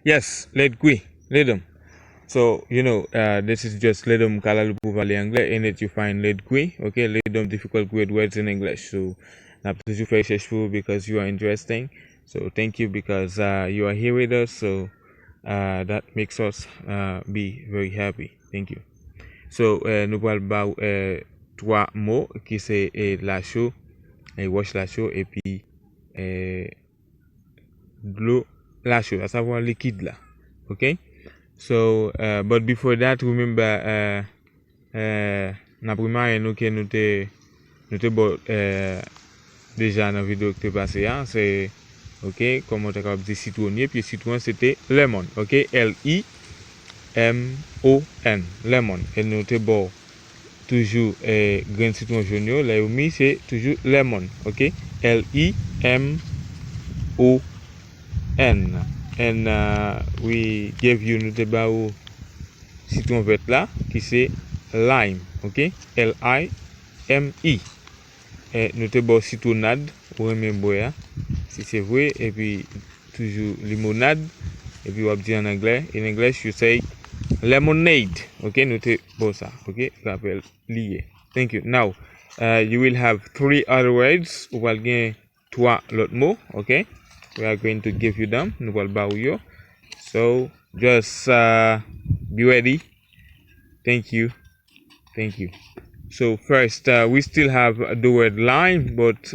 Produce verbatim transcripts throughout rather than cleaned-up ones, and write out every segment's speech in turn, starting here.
Yes, lead kwi, lead 'em. So, you know, uh, this is just lead 'em kalalou pou pale anglè, in it you find lead kwi, okay? Lead 'em difficult grade words in English. So, n ap toujou fè rechèch pou ou because you are interesting. So, thank you because uh, you are here with us. So, uh, that makes us uh, be very happy. Thank you. So, uh, nou pral ba w uh, twa mo ki se eh, lacho, eh, wòch lacho, epi eh, dlo lacho, asavwa likid la. Ok? So, uh, but before that, remember, uh, uh, n ap remare nou ke nou te, nou te bò uh, deja nan videyo ki te pase a. Se, ok, kòman w ta kapab di sitwon ye, pye sitwon se te lemon, ok? L I M O N, lemon. E nou te bò toujou eh, grenn sitwon jòn yo, lè yo mi, se toujou lemon, ok? L I M O N. And uh, we gave you, nou te ba ou sitwon vèt la, ki se lime, ok? L I M E. Eh, nou te ba w sitwonad, ou renmen bwè a, si se vre, epi toujou limonad, epi w ap di an anglè, in English you say lemonade, ok? Nou te ba w sa, ok? Rapèl li ye. Thank you. Now, uh, you will have three other words. Ou pral gen twa lòt mo, ok? We are going to give you them. Nou pral ba ou yo. So, just uh, be ready. Thank you. Thank you. So first, uh, we still have the word lime, but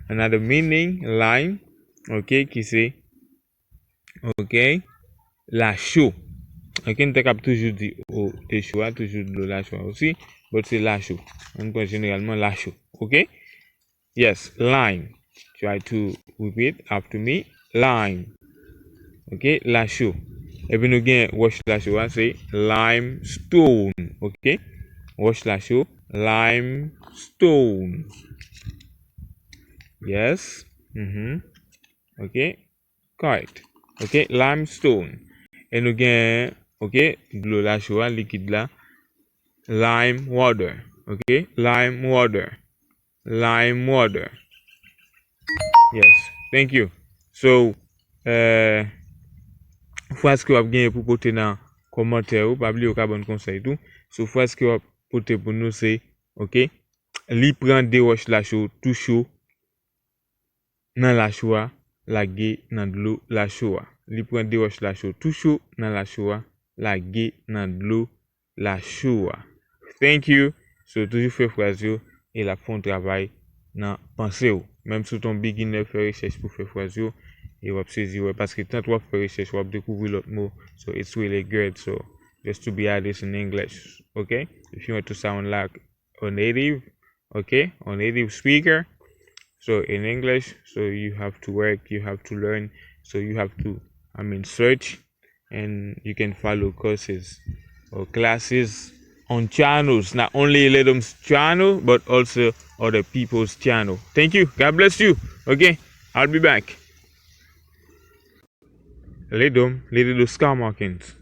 another meaning, lime, ok, ki se, ok, lacho. Ok, nou te kab toujou di o te cho a, toujou dlo lacho a osi, but se lacho. Nou pran jeneralman lacho, ok? Yes, lime. Try to repeat after me. Lime. Ok, lacho. Epi nou gen wòch lacho a, se limestone. Ok, wòch lacho, limestone. Yes. Mhm. Ok, correct. Ok, limestone. E nou gen, ok, dlo lacho a, likid la, lime water. Ok, lime water. Lime water. Yes, thank you. So, uh, fraz ke w ap genyen pou pote nan kòmantè ou, pa bliye w ka ban n konsèy tou. So, fraz ke w ap pote pou nou se, ok, li pran de wòch lacho tou cho nan lacho a, lage nan dlo lacho a. Li pran de wòch lacho tou cho nan lacho a, lage nan dlo lacho a. Thank you. So, toujou fè fraz yo e l ap fè yon travay nan panse w. Menm si w t on beginner, fè rechèch pou fè fraz yo e w ap sezi wè. Paske tant w ap fè rechèch, w ap dekouvri lòt mo. So, it's really good. So, just to be honest in English, ok? If you want to sound like a native, ok? A native speaker. So, in English, so you have to work, you have to learn, so you have to, I mean, search and you can follow courses or classes on channels, not only Ledom's channel, but also other people's channel. Thank you. God bless you. Okay, I'll be back. Ledom, Ledo Scar Markins.